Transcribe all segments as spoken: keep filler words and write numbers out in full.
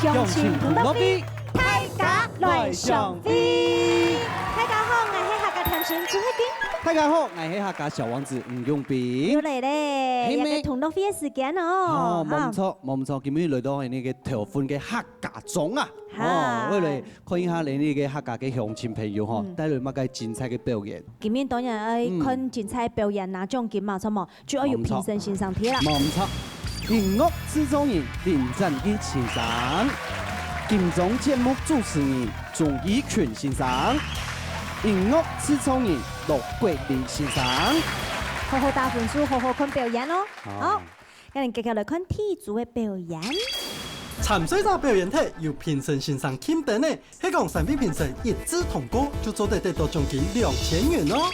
鄉親同樂會，大家來相會。大家好，𠊎係客家甜心朱慧君。大家好，𠊎係客家小王子吳永斌。又來咧，係咩？又係同樂會个時間哦。哦，無毋著，無毋著，今日來到𠊎等个頭份个客家庄啊。哈。哦，為了看一下𠊎等个客家个鄉親朋友吼，嗯。帶來麼个精彩个表演。今日當然愛看精彩表演拿獎金嘛，著無？ 就愛有評審先生貼啦。無毋著。音樂製作人林展毅先生，金鐘節目主持人鍾意群先生，音樂製作人羅國立先生。好好打分數，好好看表演哦。好。好，𠊎等繼續來看第一組个表演。參賽者表演忒，有評審先生欽點呢， 係講三位評審一致通過，就做得得到獎金兩千元哦。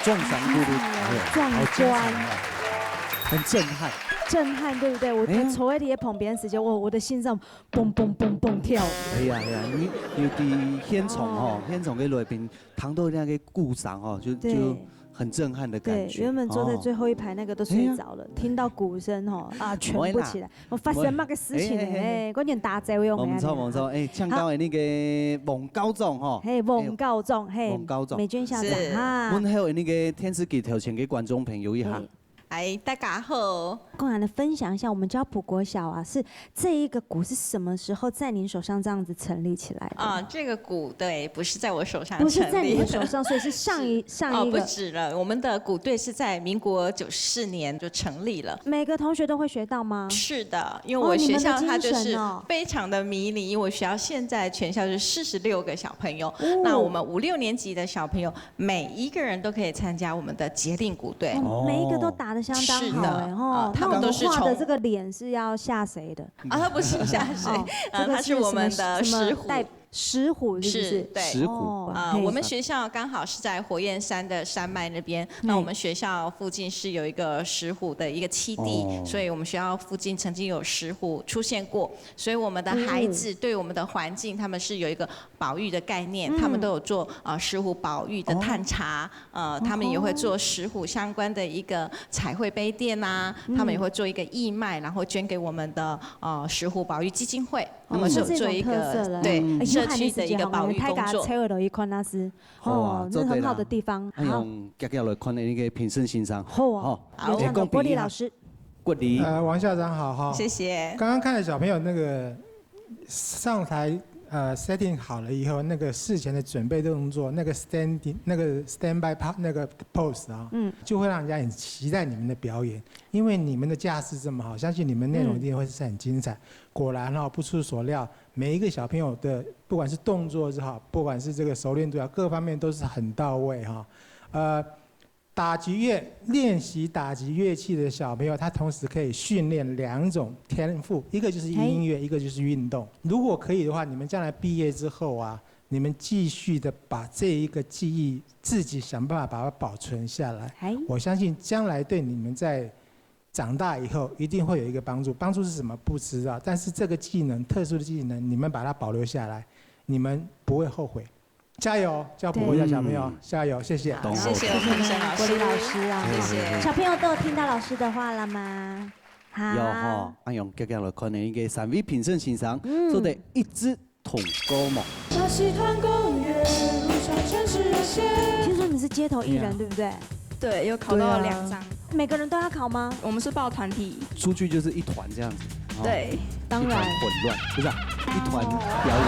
撞衫鼓勵，哎呦，壮观。好精彩啊，很震撼。震撼，对不对？我，哎呀。我坐在你的旁边的时间，哇，我的心脏蹦蹦蹦蹦跳。哎呀，哎呀，你，你在现场吼，哦。现场个来宾，听到那个鼓声吼，就，对。就很震撼的感觉。对，原本坐在最后一排那个都睡着了，哦。哎呀。听到鼓声吼，啊，全部起来。 我发生麼个事情呢？哎，哎，哎，哎。哎，關鍵打嘴我用的。無錯，無錯。哎，請教的那個王校長吼。嘿，王校長，嘿，王校長。美娟校長，是。哈。問候的那個電視機頭前的觀眾朋友一下。嘿。哎，大家好。跟我們分享一下，我們交埔國小啊，是這一個鼓是什麼時候在您手上這樣子成立起來的？啊，這個鼓，對，不是在我手上成立的。不是在你的手上，所以是上一，是。上一個。哦，不止了，我們的鼓隊是在民國九十四年就成立了。每個同學都會學到嗎？ 是的，因為我學校它就是非常的迷你，哦，你們的精神哦。因為我學校現在全校是四十六個小朋友，哦。那我們五六年級的小朋友，每一個人都可以參加我們的節令鼓隊。哦，每一個都打得相當好哎，是的，吼，啊，他們都是從，那文化的這個臉是要下誰的？啊，他不是下誰，哦，呃，這個是什麼，他是我們的石虎。什麼代 石虎是不是？是，對。石虎。哦，啊，嘿。我們學校剛好是在火焰山的山脈那邊，那我們學校附近是有一個石虎的一個棲地，哦。所以我們學校附近曾經有石虎出現過，所以我們的孩子對我們的環境，哦。他們是有一個保育的概念，嗯。他們都有做，呃，石虎保育的探查，哦。呃，他們也會做石虎相關的一個彩繪杯墊啊，嗯。他們也會做一個義賣，然後捐給我們的，呃，石虎保育基金會。 他們是有做一個，哦，這是一種特色了。對，嗯。社區的一個保育工作。哎，你看你時間，我們大家車落去看那是，好啊，哦，那很好的地方。做得啦。哎，好。用遽遽來看那個評審先生。好啊。好，好。有請到郭立老師。郭立。呃，王校長好哈。謝謝。剛剛看了小朋友那個上台，呃，setting 好了以後，那個事前的準備動作，那個standing，那個standby pa-，那個 pose 啊，嗯。就會讓人家很期待你們的表演，因為你們的架勢這麼好，相信你們內容一定會是很精彩。嗯。 果然哦，不出所料，每一個小朋友的，不管是動作也好，不管是這個熟練度啊，各方面都是很到位哈。呃，打擊樂，練習打擊樂器的小朋友，他同時可以訓練兩種天賦，一個就是音樂，嘿。一個就是運動。如果可以的話，你們將來畢業之後啊，你們繼續的把這一個技藝自己想辦法把它保存下來。嘿。我相信將來對你們在 長大以後一定會有一個幫助。幫助是什麼？不知道。但是這個技能，特殊的技能，你們把它保留下來，你們不會後悔。加油，教普国小小朋友，對。嗯。加油，謝謝。好，謝謝我們的沈老師。郭立老師啊。謝謝。小朋友都有聽到老師的話了嗎？好。有吼，恁樣遽遽來看呢，一個三位評審先生，嗯。做得一直 同歌目。聽說你是街頭藝人，對啊。對不對？對，有考到兩張。對啊。每個人都要考嗎？我們是報團體。出去就是一團這樣子，哦。對。當然。一團混亂，不是啊，一團表演。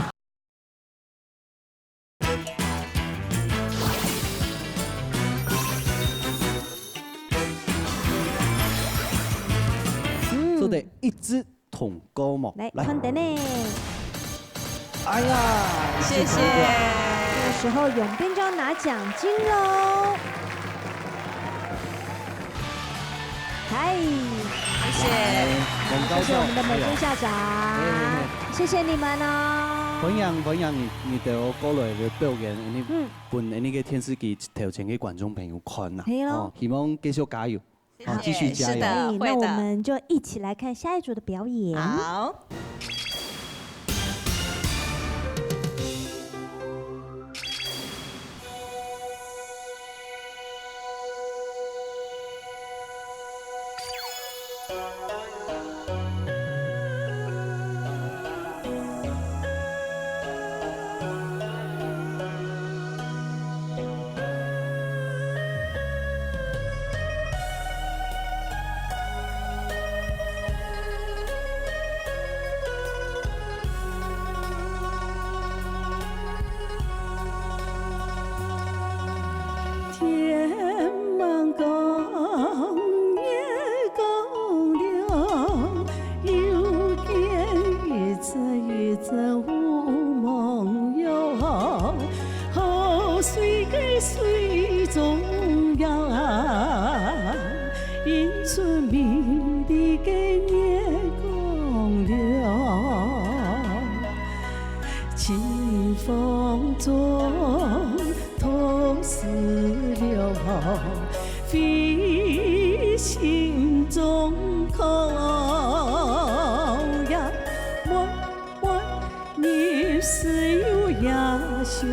嗯。做得一直 同歌目。來，來。看等呢。哎呀，謝謝。這個時候永斌就要拿獎金囉。嗨。謝謝。來，王校長。謝謝我們的美娟校長。哎呦。嘿，嘿，嘿。謝謝你們哦。歡迎，歡迎你，你兜過來个表演，你，嗯。分你个電視機頭前个觀眾朋友看啊。係囉。哦，希望繼續加油。 好，繼續加油。是的，哎，那我們就一起來看下一組的表演。會的。好。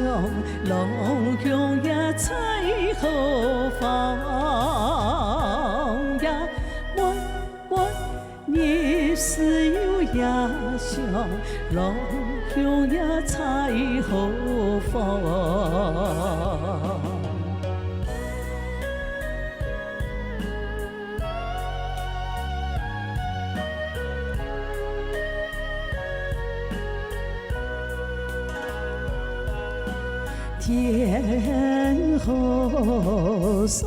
郎兄呀在何方呀？问问你是有家乡，郎兄呀在何方？ 天河上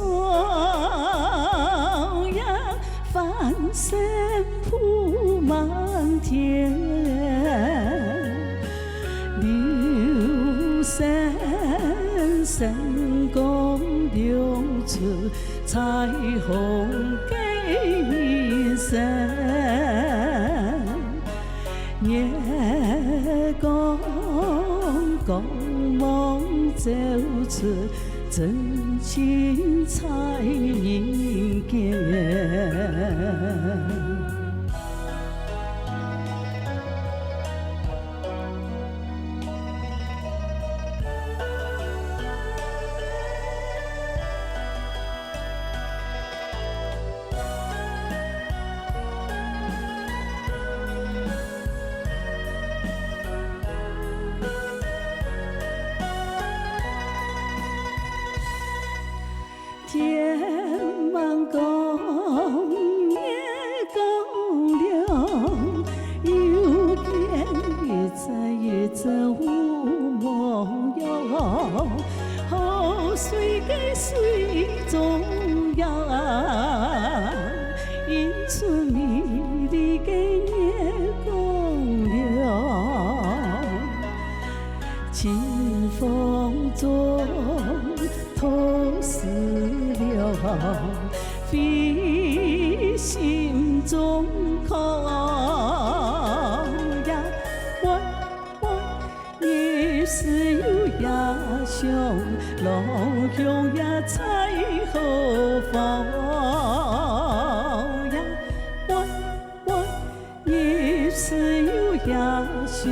呀，繁星铺满天，流星星光流出 彩虹个人生，月光光芒照出真情在人间。 天茫光，月光亮，又见一只一只乌蒙羊，河水个水中央，映出美丽个月光亮。清风中 透思量，飞心中空呀。问问你是有家乡，郎兄呀在何方呀？问问 你是有家乡，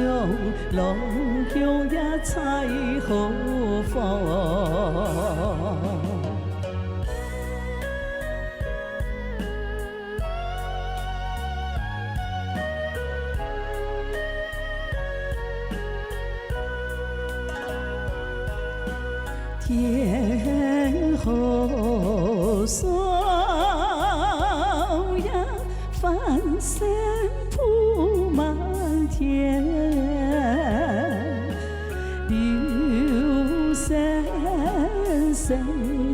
郎兄呀在何方？ 天河上呀，繁星铺满天，流星星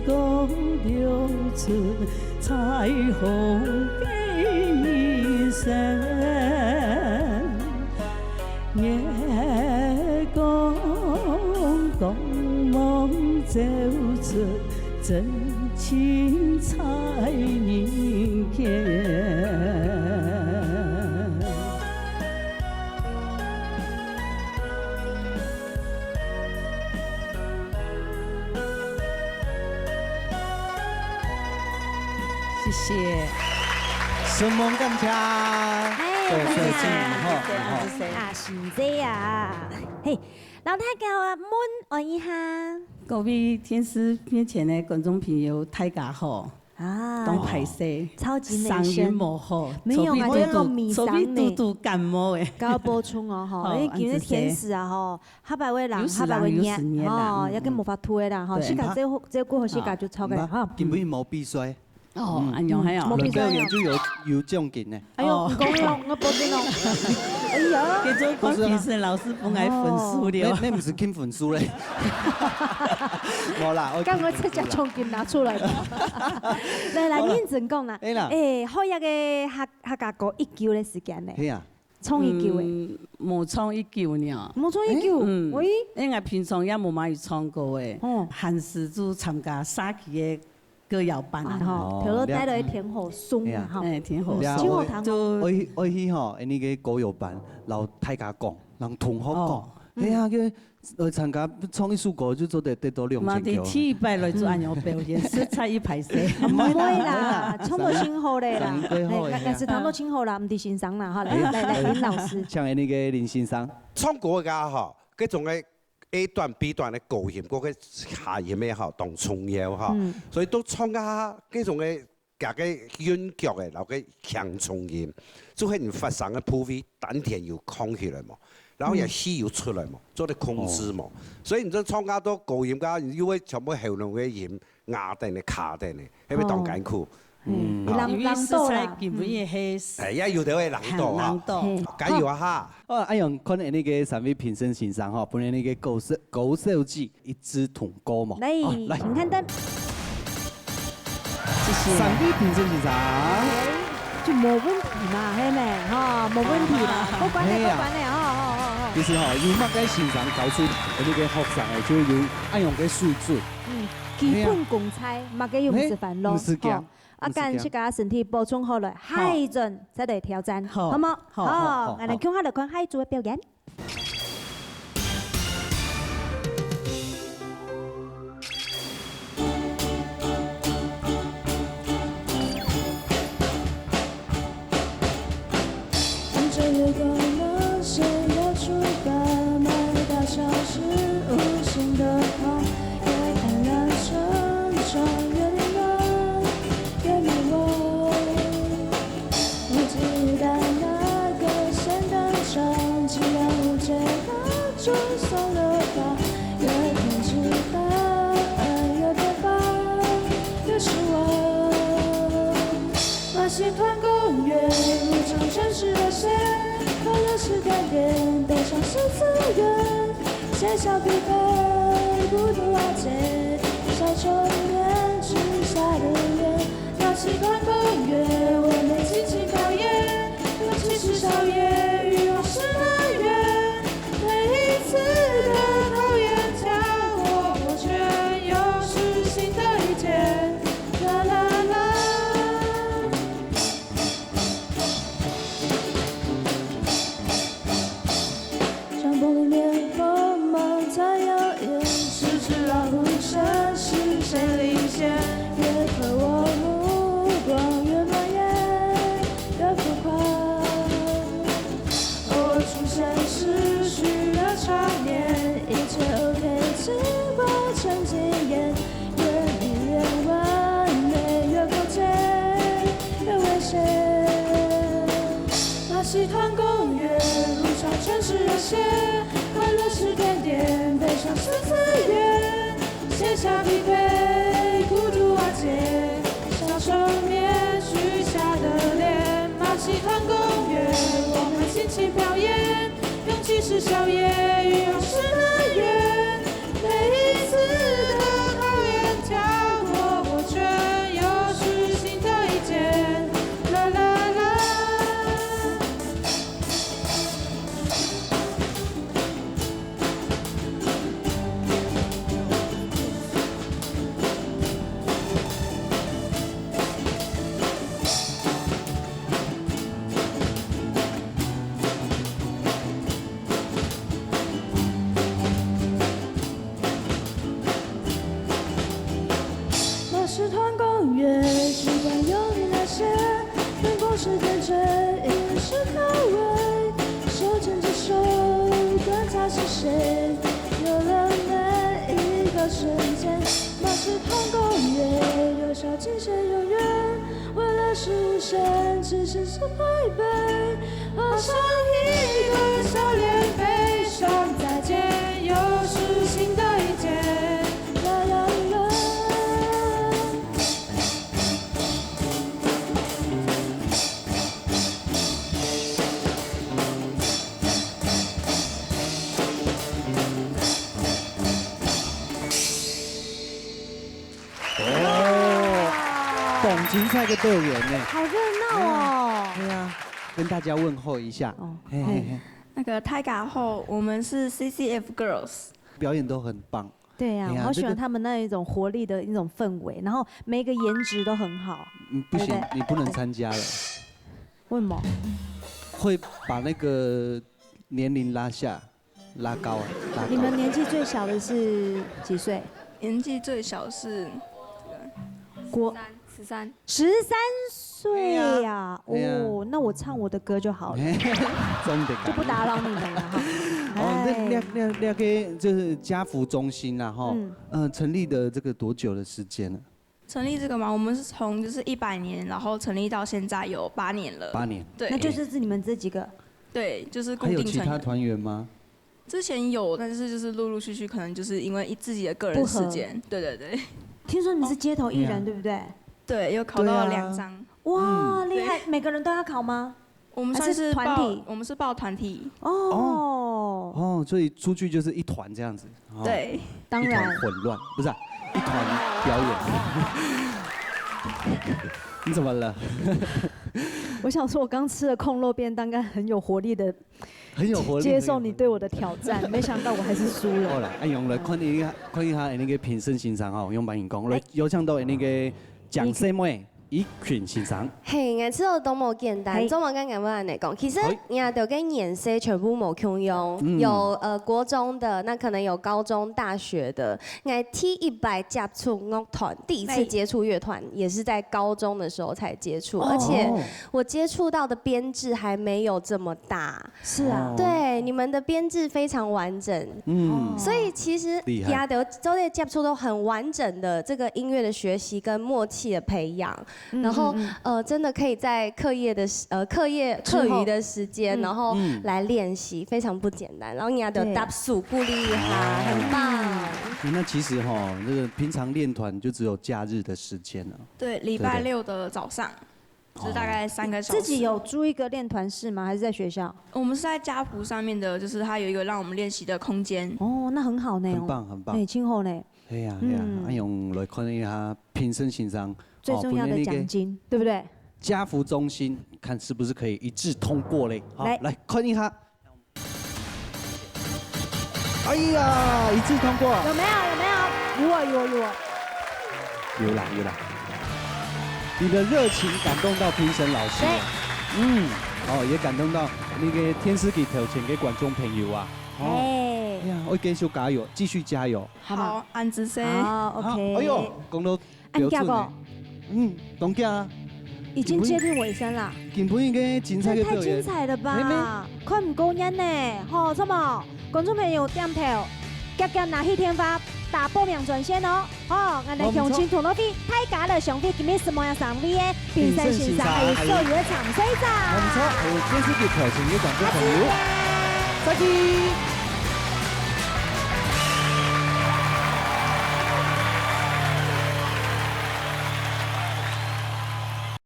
光流出彩虹个人生。 月光光芒照出真情在人间。 谢谢。承蒙感谢。哎，多谢感谢。谢谢，吼，谢谢，吼。谢谢。啊，是这样。嘿，老大家啊，问我一下。各位电视面前的观众朋友，大家好。啊，当歹势，超级美声。嗓音无好，没有啊，昨晡拄拄，这个米嗓呢。昨晡拄拄感冒诶。搞不出哦，吼，好，因为今日天时啊，吼，下摆会冷，有时冷，下摆会热，有时热啦，吼，嗯，也跟无法度的啦，吼，嗯。自家照顾，照顾好自家就超过了，吼。嗯，今晡日无比赛。 哦，嗯。恁樣係哦。無比賽哦。表演就有，有獎金呢。哎喲，哦。毋講喲，我保證哦。哎呀。叫做講評審老師分𠊎分數了。哦。你，你毋係傾分數咧？無啦，我剛剛這隻獎金拿出來吧。來，來，好啦。認真講啦。哎啦。哎，好一個客，客家歌一久个時間呢。係啊。 唱一久誒。嗯，無唱一久呢。無唱一久？欸？嗯，喂。因為平常也無麼有唱歌誒，哦。閒時就參加社區个歌謠班啊。啊，吼，哦，頭路帶來天后送啊，吼。哎，天后送。就，愛去，愛去吼，該个歌謠班，摎大家講，摎同學講，哦。係啊，該 呃，參加唱一首歌就做得得到兩千塊。嘛，第一擺來做恁樣表演，實在一歹勢。毋會啦，唱到盡好咧啦。唱到盡好咧。哎，也是唱到盡好啦，毋係先生啦，哈，來，來，來，林老師。像那個林先生。唱歌个吼，這種个 A段、B段个高音，个下音个吼，當重要吼。嗯。所以都唱啊，這種个，加个韻腳个，然後个強重音，就係你發聲个部位，丹田有囥起來嘛，然後也氣有出來嘛，做得控制嘛。哦。所以你這唱啊到高音，你又會全部喉嚨个音壓等个、卡等个，係毋係當艱苦？哦。嗯，人，因為人多啦。食材根本也係，哎呀，有的會人多啊。人多。嘿。加油啊哈！哦，恁樣看恁呢个三位評審先生吼，本來那个高手，高手級一致通過嘛。來，哦，來。請看燈。謝謝。三位評審先生。就無問題嘛，係無？吼，無問題啦，好。過關个，哎呀。過關个，吼，吼，吼，吼。其實吼，有麼个先生教出那个學生个，就有恁樣个水準。嗯，基本功在，麼个用時煩惱，嘿，毋使驚。吼。 啊，毋使驚。等自家身體保重好了，好。下一轉再來挑戰，好。好無？好，好，好，好。𠊎等共下來看下一組个表演。馬戲團公園，路上全是熱血，快樂是終點，悲傷是資源。卸下疲惫，孤獨瓦解，小丑面具下的臉。馬戲團公園，我們盡情表演，勇氣是少爺，慾望是滿園。每一次的考驗，跳過破圈，又是新的一天。啦啦啦。 帳篷裡面光芒在耀眼，十指老虎聲是誰領先？越渴望目光越滿眼，越浮誇。偶爾出現是虛的場面，一切OK，只不過曾經演。 越迷戀完美，越過界，越危險。馬戲團公園，路上全是熱血，快樂是終點，悲傷是資源。卸下疲憊，孤獨瓦解，小丑面具下的臉。馬戲團公園，我們盡情表演，勇氣是少爺，慾望是滿園。 每一次的考驗，跳過破圈，又是新的一天。啦啦啦。 馬戲團公園，時光有你那些，燈光是點綴，音樂是調味，手牽著手，觀察是誰，有了每一個瞬間。 馬戲團公園，有笑盡現永遠，為了實現，只剩下疲憊，畫上一個笑臉，悲傷再見，又是新的一天。啦啦啦。 哦，當精彩个表演呢。好熱鬧哦。對啊，跟大家問候一下。哦，嘿，嘿，嘿。那個大家好，我們是C C F Girls。表演都很棒。對啊，哎呀，我好喜歡他們那一種活力的一種氛圍，然後每一個顏值都很好。嗯，不行，對不對？你不能參加了。為什麼？會把那個年齡拉下。 拉高啊，拉高。你們年紀最小的是幾歲？年紀最小是國十三，十三。十三歲呀？哎呀。哦，那我唱我的歌就好了。重點。就不打擾你們了哈。哦，那，哎。那，那，那个就是家扶中心啊，吼，嗯。呃，成立的这个多久的时间了？成立这个吗？我们是从就是一百年，然后成立到现在有八年了。八年。对。那就是你们这几个？对，就是固定成员。还有其他团员吗？之前有，但是就是陆陆续续，可能就是因为自己的个人时间。不合。对，对，对。听说你是街头艺人，哦。对啊。对不对？对，有考到两张。对啊。哇，嗯。厉害！对。每个人都要考吗？我们算是报，还是团体？我们是报团体。哦。哦，所以出去就是一团这样子。哦。对。当然。一团混乱，不是啊，一团表演。你怎么了？我想说，我刚吃了控肉便当，刚很有活力的很有活力，接受你对我的挑战，没想到我还是输了。好啦，恁樣來看一下，看一下那个评审先生吼，用白眼光，來，哎。邀請到那个掌声妹。 怡群先生。嘿，𠊎知道多麼簡單，嘿。做麼个𠊎會恁樣講？其實，嘿。𠊎兜个顏色全部無共樣，嗯。有，呃，國中的，那可能有高中、大學的。𠊎第一擺接觸樂團，第一次接觸樂團，嘿。也是在高中的時候才接觸，哦。而且我接觸到的編制還沒有這麼大。是啊。哦。對，你們的編制非常完整。嗯。所以其實，厲害。𠊎兜做得接觸到很完整的這個音樂的學習跟默契的培養。 然後，嗯，嗯，嗯。呃，真的可以在課業的時，呃，課業，之後。課餘的時間，嗯。然後，嗯。來練習，非常不簡單。然後你要得，對。搭手鼓勵一下，哦。很棒。那其實吼，這個平常練團就只有假日的時間了。對，禮拜六的早上，對不對？就是大概三個小時。自己有租一個練團室嗎？還是在學校？我們是在家扶上面的，就是它有一個讓我們練習的空間。哦，那很好呢，哦。很棒，很棒。哎，今後呢？ 係啊，係啊，嗯。恁樣來看一下評審先生，最重要的獎金，哦，分你个對不對？家扶中心，看是不是可以一致通過嘞？好，來。來看一下。哎呀，一致通過。有沒有？有沒有？有啊，有啊，有啊。有啦，有啦。你的熱情感動到評審老師了。對。嗯，哦，也感動到那個電視機頭前的觀眾朋友啊。哦，哎。哎呀，我繼續加油，繼續加油。 好嗎？好，恁仔細。好，OK。好，哎喲，講到標準呢。恁遽哦。嗯，當遽啊。已經接近尾聲了。今晡日个精彩个表演。這太精彩了吧！妹妹。看毋過癮呢，吼，著無？觀眾朋友點頭，遽遽拿起電話，打報名專線哦。吼，𠊎兜鄉親同樂會，大家來相會，今晡日麼个三位个評審先生，還有所有个參賽者。無錯，還有電視機頭前个觀眾朋友。下次見。再見。